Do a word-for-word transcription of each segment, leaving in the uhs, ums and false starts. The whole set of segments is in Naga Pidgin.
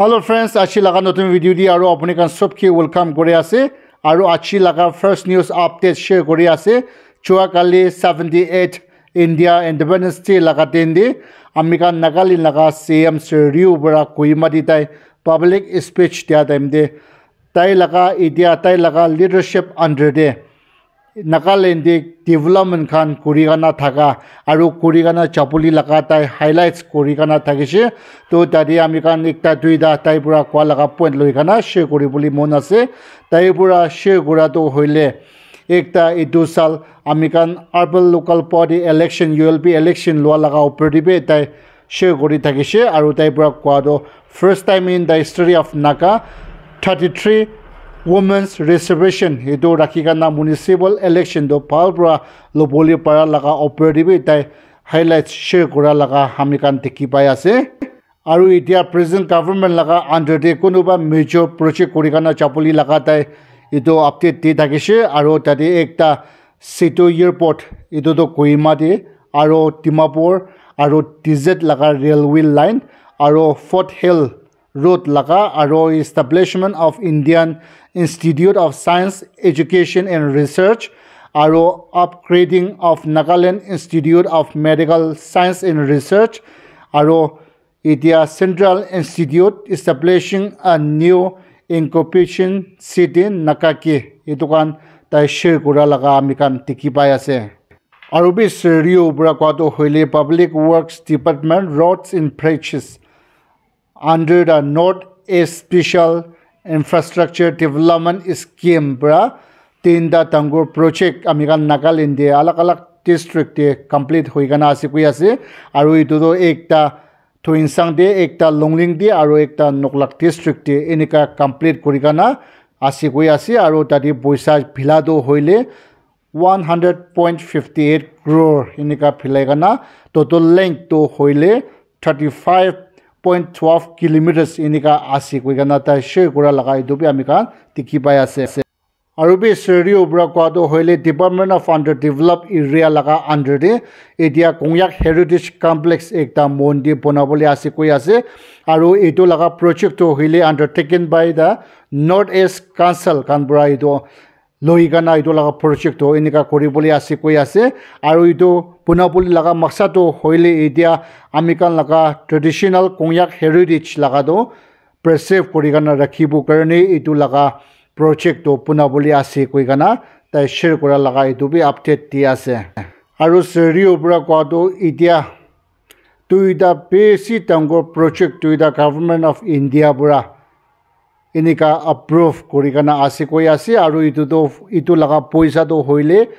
Hello friends, aji laga notun video di aru apuni khan sob ke welcome kuri ase. Aru aji laga first news update share kuri ase. Jua kali seventy eight India Independence Day laga din di ami khan Nagaland laga C M Sir Riu Bura Kohima di tai public speech dia time de tai laga idia tai laga leadership under de Nagaland de development khan kuri kana thaka aru kuri kana chapuli laga tai highlights kuri kana thakishe. To tadi ami khan ekta duita tai pura kwa laga point loi kana share kuri buli mon ase. Tai pura share kura to hoile ekta etu sal ami khan urban local body election U L B election lua laga upor de bi tai share kuri thakishe aru tai pura kwa to first time in the history of Naga thirty three women's reservation etu rakhi kana municipal election to bhal pura lobole para laga upor de bi tai highlights share kura laga ami khan dikhi pai ase. Aru itia present government laga under de kunuba major project kuri kana chapuli laga tai etu update di thakishe aru tate ekta Situ Airport etu to Kohima de aru Dimapur aru T Z laga railway line aru Fort Hill Road laga aru establishment of Indian Institute of Science, Education and Research aru upgrading of Nagaland Institute of Medical Science and Research aru itia Central Institute establishing a new incubation seat in Nakake etu khan tai share kura laga ami khan dikhi pai ase. Aru bi Sir Riu pura kwa to hoile Public Works Department roads in bridges under the North East Special Infrastructure Development Scheme pura tinta dangor project ami khan Nagaland de alag alag district de complete hoi kana ase koi ase. Aru etu to ekta Tuensang de ekta Longleng de aru ekta Noklak district de enika complete kuri kana ase koi ase aru tate poisa phila to hoile one hundred point fifty eight crore enika philai kana total length to hoile thirty five point twelve kilometers enika ase koi kana tai share kura laga etu bi ami khan dikhi pai ase. Aru bi Sir Riu pura kwa to hoile Department of Underdeveloped Area laga under de etia Konyak Heritage Complex ekta mon de bonabole ase koi ase. Aru etu laga project to hoile undertaken by the North East Council khan pura etu loi kana etu laga project to enika kuri bole ase koi ase. Aru etu bonabole laga maksad to hoile etia ami khan laga traditional Konyak heritage laga to preserve kuri kana rakhibo karne etu laga project to bonabole ase koi kana tai share kura laga etu bi update di ase. Aru Sir Riu pura kwa to itia duita besi dangor project duita Government of India pura enika approve kuri kana ase koi ase aru etu to etu laga poisa to hoile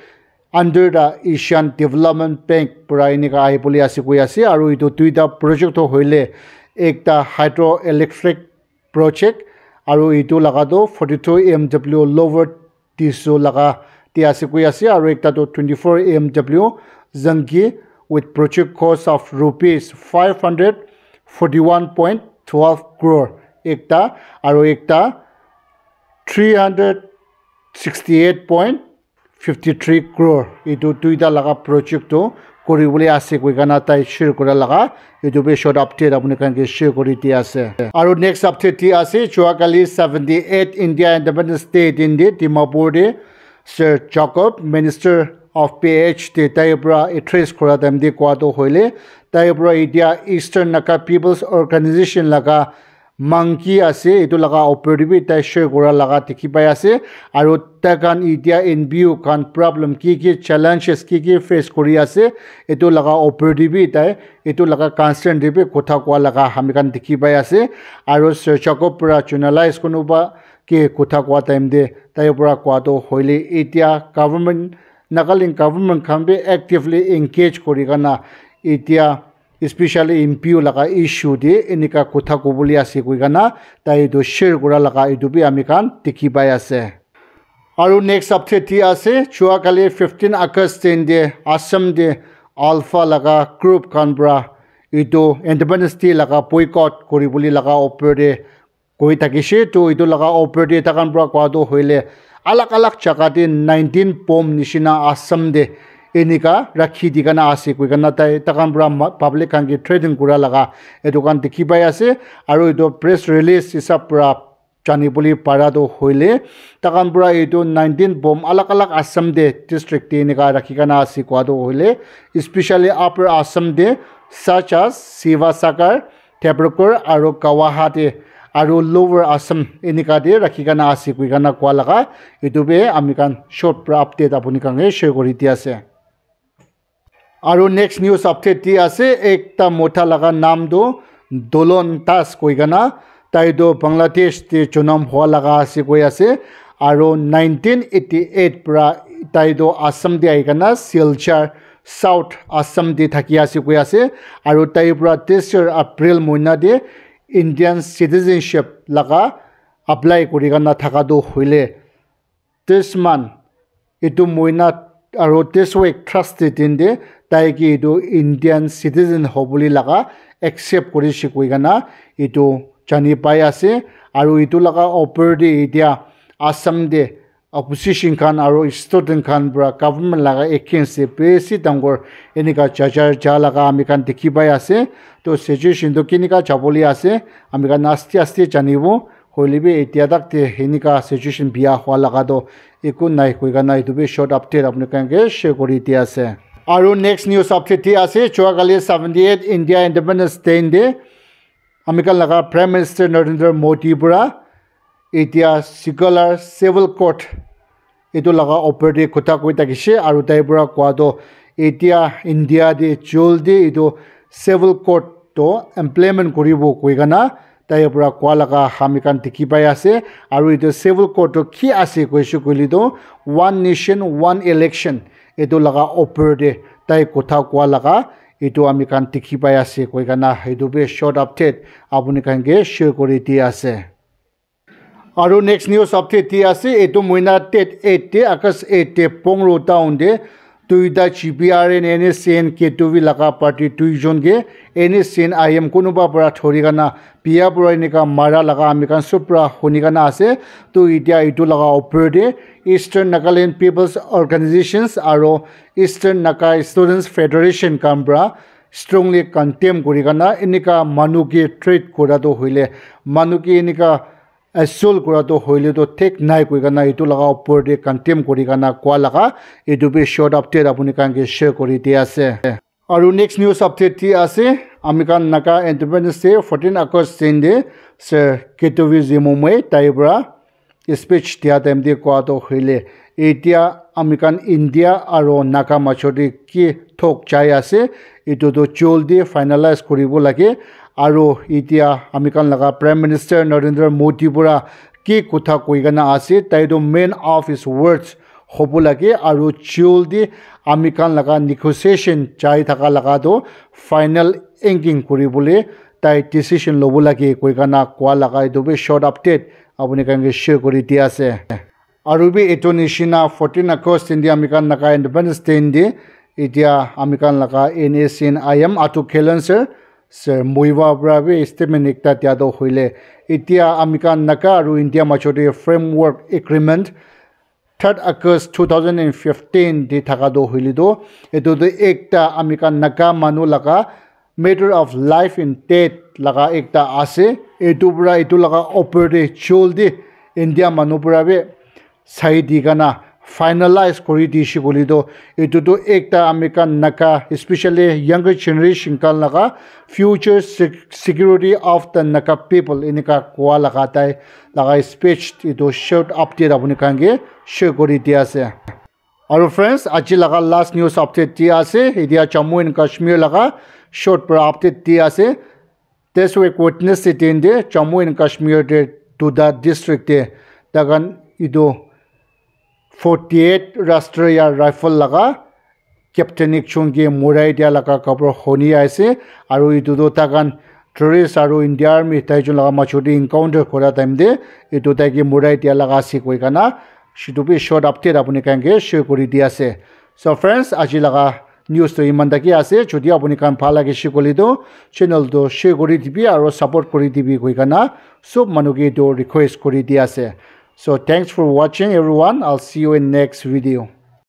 under the Asian Development Bank pura enika ahi bole ase koi ase aru etu duita project to hoile ekta hydroelectric project aru etu laga to forty two M W Lower Tisu laga te ase koi ase aru ekta to twenty four M W Zangi with project cost of rupees five hundred forty one point twelve crore ekta aru ekta three hundred sixty eight point fifty three crore etu duita laga project to kuri bole ase koi kana tai share kura laga etu bi short update apuni khan ke share kuri di ase. Aru next update di ase jua kali seventy eight India Independence Day din de Dimapur de Sir Jacob Minister of P H de tai pura address kura time de kwa to hoile tai pura itia Eastern Naga People's Organization laga monkey ase etu laga opor de bi tai share kura laga dikhi pai ase aru tai khan itia N P O khan problem ki ki challenges ki ki face kuri ase etu laga opor de bi tai etu laga concern de bi kotha kua laga ami khan dikhi pai ase aru Sir Jacob pura journalist kunuba ke kotha kua time de tai pura kua to hoile itia government Nagaland government khan bi actively engage kuri kana itia especially N P O laga issue de enika kotha kobole ase koi kana tai etu share kura laga etu bi ami khan dikhi pai ase. Aru next update di ase jua kali fifteen August din de Assam de Alpha laga group khan pura etu Independence Day laga boycott kuri bole laga opor de koi thakishe to etu laga opor de takhan pura kua to hoile alag alag jaga de nineteen bomb nishina Assam de enika rakhi di kana ase koi kana tai takhan para ma- public khan ke threaten kura laga etu khan dikhi pai ase. Aru etu press release hisab para jani bole para tu hoile takhan para etu nineteen bomb alag alag Assam te district te enika rakhi kana ase koa tu hoile, especially Upper Assam te such as Sivasagar, Debragare aru Guwahati aru Lower Assam enika te rakhi kana ase koi kana koa laga etu be ami khan short para update apuni khan ke share kuri di ase. Aru next news update di ase, ekta mota laga naam tu Dolon Das koi kana, tai tu Bangladesh te jonam hua laga ase koi ase. Aru nineteen eighty eight para tai tu Assam te ahi kana Silchar South Assam te thaki ase koi ase. Aru tai para this year April mohina te Indian citizenship laga apply kuri kana thaka tu hoile this month, etu mohina aru this week Thursday din te tai ke etu Indian citizen hobole laga accept kuri se koi kana etu jani pai ase. Aru etu laga opor te etia Assam te opposition khan aru student khan para government laga against te besi dangor enika jajar ja laga ami khan dikhi pai ase. To situation tu kenika jabole ase ami khan aste aste janibo. Hoile bi etia tak te enika situation bia hua laga to eku nai koi kana etu bi short update apni khan ke share kuri di ase. Aru next news update di ase, Juakali seventy eight India Independence Day te ami khan laga Prime Minister Narendra Modi para etia secular civil court etu laga opor te kotha koi thakise aru tai para koa to etia India te jaldi etu civil court to implement kuribo koi kana tai para koa laga ami khan dikhi pai ase. Aru etu civil court to ki ase koise koile to one nation one election etu laga opor te tai kotha koa laga etu ami khan dikhi pai ase koi kana etu bi short update apuni khan ke share kuri di ase. Aru next news update di ase, etu mohina date eight te, August eight te Pongro town te duita G P R N, N S C N, K two V laga party duijon ke N S C N I M kunuba para thori kana bia para enika mara laga ami khan sob para huni kana ase. To etia etu laga opor te Eastern Nagaland People's Organizations aru Eastern Naga Students Federation khan para strongly condemn kuri kana enika manu ke treat kura tu hoile manu ke enika assault kura tu hoile tu thik nai koi kana etu laga opor te condemn kuri kana koa laga etu bi short update apuni khan ke share kuri di ase. Aru next news update di ase, ami khan Naga Independence Day fourteen August din te Sir K two V Zimumwe tai para speech dia time te koa tu hoile etia ami khan India aru Naga major te ki thok jai ase etu tu jaldi finalize kuribo lage. Aru etia ami khan laga Prime Minister Narendra Modi para ki kotha koi kana ase tai tu main of his words hobo lage aru jaldi ami khan laga negotiation jai thaka laga tu final ending kuribole tai decision lobo lage koi kana koa laga etu bi short update apuni khan ke share kuri di ase. Aru bi etu nishina fourteen August din te ami khan Naga Independence Day din te etia ami khan laga N S C N I M Atuk Khillen sir, Sir Muivah para bi statement ekta dia tu hoile etia ami khan Naga aru India major te framework agreement third August two thousand and fifteen te thaka tu hoile tu etu tu ekta ami khan Naga manu laga matter of life and death laga ekta ase. Etu para etu laga opor te jaldi India manu para bi sai di kana finalize kuri dise koile tu etu tu ekta ami khan Naga, especially younger generation khan laga future sec- security of the Naga people enika koa laga tai laga speech etu short update apuni khan ke share kuri di ase. Aru friends, aji laga last news update di ase. Etia Jammu and Kashmir laga short para update di ase. This week Wednesday din te Jammu and Kashmir te duita district te takhan etu forty eight Rashtriya Rifle laga captain ekjon ke murai dia laga khabor huni ase. Aru etu tu takhan terrorist aru India army taijon laga majot te encounter kura time te etu tai ke murai dia laga ase koi kana situ bi short update apuni khan ke share kuri di ase. So friends, aji laga news tu iman taki ase. Jodi apuni khan bhal lagise koile tu channel tu share kuri dibi aru support kuri dibi koi kana sob manu ke etu request kuri di ase. So thanks for watching everyone. I'll see you in next video.